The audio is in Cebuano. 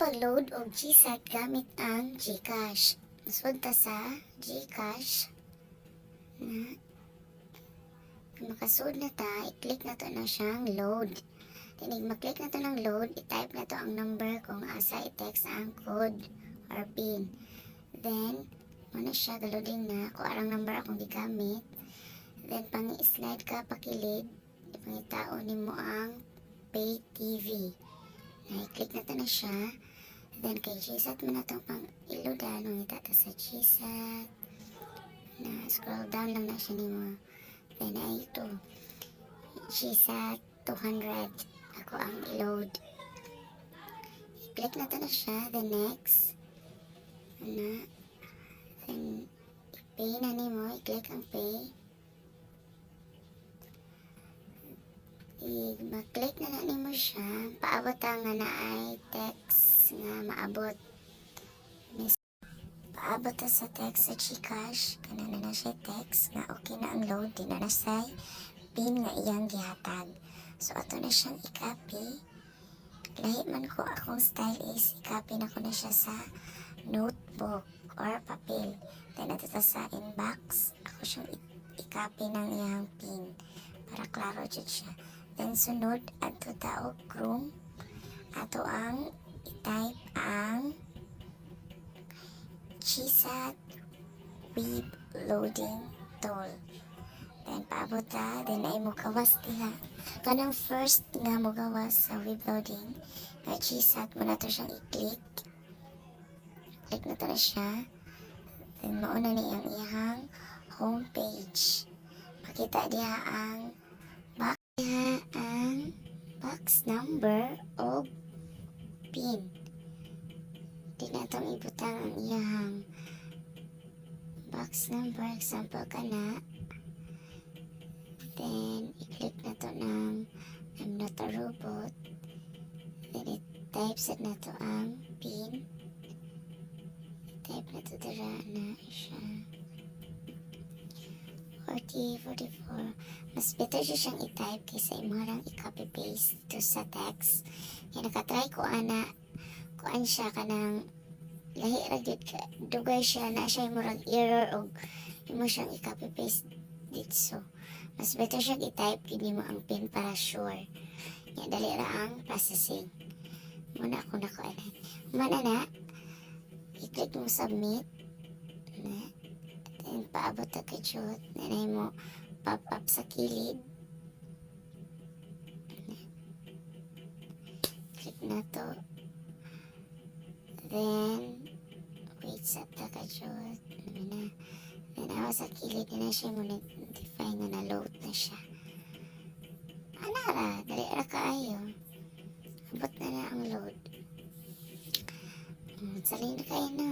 Pag-load og GSAT gamit ang GCash. Sud ta sa GCash na. Kung makasud na ta, i-click na to na siyang load. Then, ig ma-click na to ng load, i-type na to ang number kung asa i-text ang code or PIN. Then, mao na siya, loading na. Kung arang number akong gigamit. Then, pang slide ka pakilid, ipangitao nimo ang Pay TV. Na i-click na to na siya. Then, kay GSAT man na itong pang iloadan, mangita ta sa GSAT. Na scroll down lang na siya nimo. Then, ay ito. GSAT 200. Ako ang i-load. I-click na to na siya. Then, next. Ana. Then, i-pay na nimo. I-click ang pay. I-ma-click na na nimo siya. Paabot ta nga na ay text nga maabot. Paabot ta sa text sa GCash. Kana na na siya text nga okay na ang load. Di na na siya pin nga iyang gihatag. So, ato na siyang i-copy. Lahi man ko, akong style is i-copy na ko na siya sa notebook or papel. Then, ato ta sa inbox. Ako siyang i-copy ng iyang pin para klaro jud siya. Then, sunod, adto ta og Chrome. Ato ang i-type ang GSAT web loading tool. Then, paabot ta. Then, ay mugawas diha. Kanang first nga mugawas sa web loading, nga GSAT mao na to siyang i-click. Click na to na siya. Then, mauna ni ang iyang homepage. Makita diha ang box, diha ang box number o pin. Di na itong ibutang ang iyang box number. Example ka na. Then, i-click na to ng "I'm not a robot." Then, i-type sad na to ang pin. I-type na to dira na siya. 40, 44. Mas better siya siyang i-type kaysa imo lang i-copy paste to sa text. Kaya nakatry ko ana, kuan siya, kanang lahi ra gyud ka, dugay siya na siya, murag error og imo siyang i-copy paste dito. Mas better siya i-type gyud nimo ang pin para sure. Nya dali ra ang processing. Muna ako nakuanan. Mana na, i-click mo submit. Na, then paabot ta kay jud. Nanay mo pop up sa kilid. Na. Click na to. Then, wait sa ta ka jud. Ano na. Then, awa sa kilid na siya mo notify nga na-load na siya. Ana ra, dali ra kaayo. Abot na na ang load. Saling na kayo na.